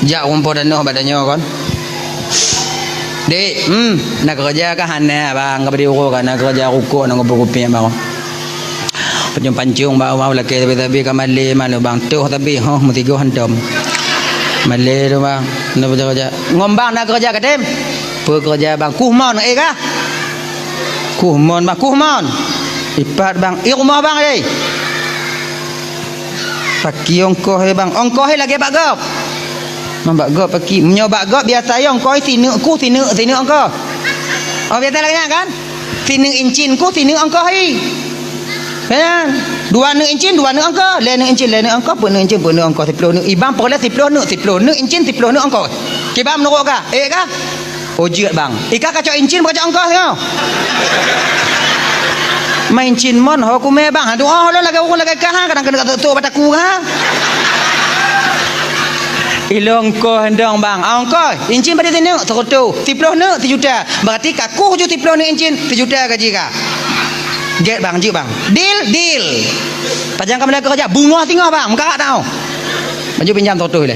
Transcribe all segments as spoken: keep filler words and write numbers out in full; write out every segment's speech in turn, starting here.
Jak rumpok tanoh bak tanyoe kon. Dek, hmm, na keureuja kah? Hana, bang, ka bri uroe ka na keureuja rukok, na kupeue kupiek, bang. Pancong-pancong bak, bang, lakée sabe-sabe ka malée, malu, bang, toh sabe, hoh, meusigoe hantom. Malée tu, bang, na keureuja. Ngon bang na keureuja ka tem? Peue keureuja, bang? Kuh mon, eh, kah? Kuh mon, bang, kuh mon. Ipat, bang, i rumoh, bang, eh. Paki ongkoh, eh, bang? Ongkoh, eh, lagée bak gob. Ngon bak gob paki. Meunyoe bak gob biasa, eh, ongkoh, eh, sineuk kuh, sineuk, sineuk ongkoh. Oh, biasa lagée nyan, kan? Sineuk incin kuh, sineuk ongkoh, eh. Kan? Dua neuk incin, dua neuk ongkoh. Lhée neuk incin, lhée neuk ongkoh. Peuet neuk incin, peuet neuk ongkoh. Siploh neuk. I bang peureulée siploh neuk, siploh neuk incin, siploh neuk ongkoh. Kiban meunurot kah? Eh, kah? Oh, jeuet, bang. I kah kacok incin, bukacok ongkoh, nyoe? Ma incin mon, ho kumé, bang. Aduh, oh, lôn lagée ureueng lagée kah, ha? Kadang keuneuk tok-tok bak takue, ha? Ilôn ongkoh dong, bang. Ah, ongkoh. Incin padum sineuk? Seureutôh. Siploh neuk? Sijuta. Berarti ka kuh ju siploh neuk incin, sijuta gaji kah. Gét, bang, jeuet, bang. Deal, deal. Pajan kamoe na keureuja, beungoh singoh, bang, meukarat tau. Laju pinjam seratus lé.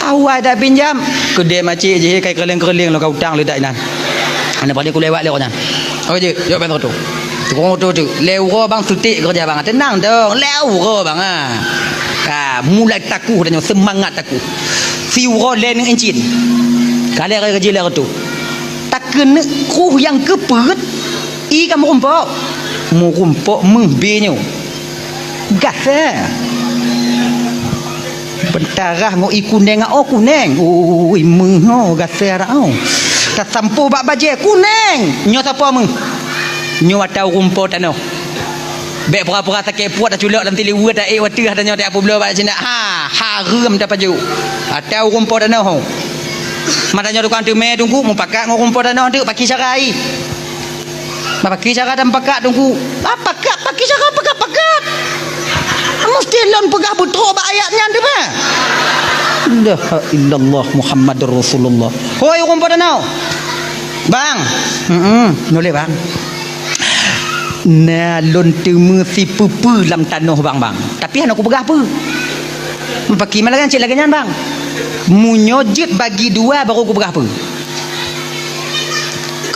Awai dak pinjam, keudeh macik jih, kai keureulieng-keureulieng lom ka utang leudak inan. Hana paléng kulewat lé awak nyan. Oke, jeuet, jeuet, bang, seratus. Tukang oto tu, lhée uroe, bang, sutik keureuja, bang. Tenang dong, lhée uroe, bang, ah. Ka mulai takuh dan nyoe, seumangat takuh. Siuroe lhée neuk incin. Ka lhée gaji lhée reutôh. Takeuneuk kruh nyang keu peuet, i ka meurumpok. Meurumpok meuh bie nyoe. Gasa. Beutarah ngon i kuneng, oh, kuneng. Ui, meuh, oh, gasa dak, oh. Tasampôh bak bajée, kuneng. Nyoe sapo meuh? Nyoe ata ureueng po tanoh. Bék pura-pura sakét pruet, taculok lam siliweue, taék u ateueh, tanyoe tapeubloe bak sindak. Ha, hareuem tapajoh. Ata ureueng po tanoh. Mata nyoe tukang teumé teungku, mupakat ngon ureueng po tanoh teuk, paki cara i. Paki cara tamupakat teungku. Ah, pakat, paki cara pakat-pakat. Musti lôn peugah beutrok bak ayat nyan teuma. La ilaha illallah Muhammadur Rasulullah. Hoi, ureueng po tanoh. Bang. Heeh, nyoe lé, bang. Na lôn teumé sipeue-peue lam tanoh bang, bang. Tapi hana kupeugah peue. Paki ma lagée cit lagée nyan, bang. Meunyoe jeuet bagi dua baru kupeugah peue.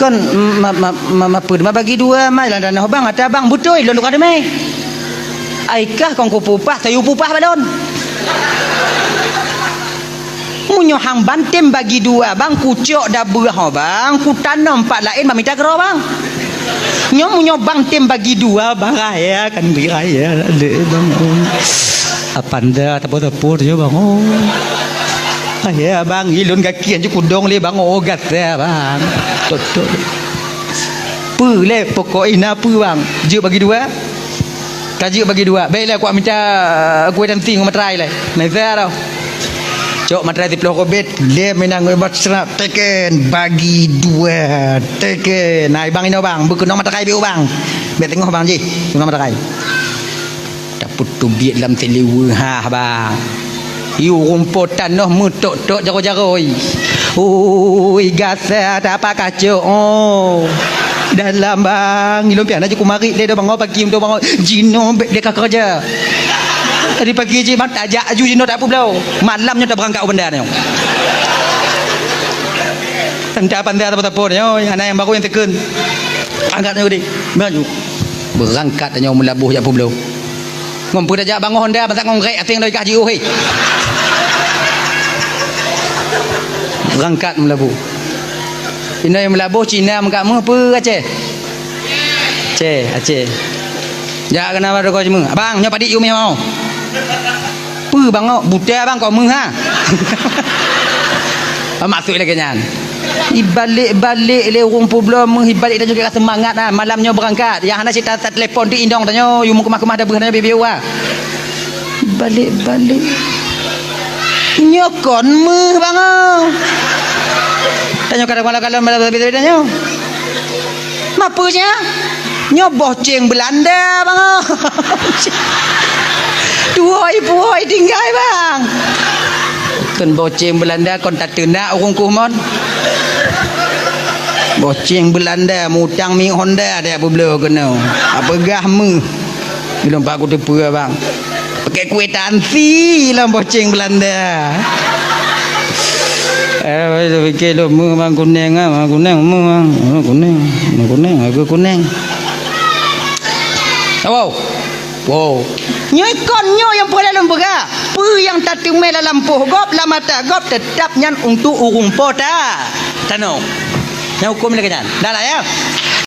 Kon ma, ma, ma, ma peue ma bagi dua ma lam tanoh, bang, ata bang beutôi lôn tukang teumé. Ai kah kon kupeupah, tayue peupah bak lôn. Meunyoe hang ban tem bagi dua, bang, kucok dabeuh ho, bang, kutanom pat laén bak mita keudroe, bang. Nyoe meunyoe bang tem bagi dua, bang, raya kan bri raya lé, bang. Apanda tapo-tapo nyoe, bang. Oh. Raya, bang, ilôn gaki anju kudong lé, bang. Oh, gata, bang. Tutup. Peue lé pokok ina peue, bang? Jeuet bagi dua? Ka jeuet bagi dua. Baiklah, kuat minta, eh, kuitansi ngon materai lé. Naisa tau. Cok materai siploh kobet, lé meunan ngon bat seurap, teken, bagi dua, teken. Nah, bang inoe, bang, beukeunong materai biu, bang. Bék teungoh, bang, jih. Keunong materai. Tapeuteubiet lam siliweue, ha, bang. Yue rumpok tanoh meutok-tok jaroe-jaroe. Ui, gasa tapak kacok, oh. Dalam, bang, ilôn pian aju kumarit lé do, bang, oh, pagi do, bang, oh. Jinoe bék lé ka keureuja. Tadi pagi jih, bang, tajak aju jinoe tak peubloe. Malam nyoe tabeurangkat u banda nyoe. Entah pandai apa-apa nyoe, anak nyang baru nyang teukeun. Angkat nyoe deh. Maju. Beurangkat nyoe meulaboh jak peubloe. Ngon peue tajak bangoh honda, bansak ngon grék aséng doi kah jiôh, hé. Beurangkat meulaboh. Inoe meulaboh Cina meukat meuh peue Aceh? Aceh, Aceh. Jak keunan bak toko jimeung. Abang, nyoe padit yue meuh mau. Peue bang, oh, buta bang, kok meuh ha? Maksud lagée nyan. Ibalek-balek lé ureuëng peubloe meuh, ibalek tanyoe kira seumangat ha. Malam nyoe beurangkat. Nyang hana cit ta-, tatelepon di inong tanyoe, yue meukeumah-keumah dabeuh tanyoe bibiu ha. Ibalek-balek. Nyoe kon meuh bang, oh. Tanyoe kadang malam-malam malam beda-beda nyoe. Mapeue nya? Nyoe boh ceng Beulanda, bang. Tuwoi-puwoi tinggai, bang. Kon boh ceng Beulanda, kon tateunak ureuëng kuh mon. Boh ceng Beulanda, mutang minyeuk Honda, dak peubloe keunoe. Apeugah meuh. Bilong pak kuteupeue, bang. Kwitansi lam boceng Belanda. Eh, pikir lu, mu bang kuneng ah, bang kuneng, mu bang, mu kuneng, mu kuneng, aku kuneng. Wow. Wow. Nyoe kon nyoe nyang peureulée lôn peugah. Peue nyang tateumé lam lampôh gob, lam mata gob, teutab nyan untuk ureuëng po ta. Tanoh. Nyang huköm lagée nyan. Dah lah, ya.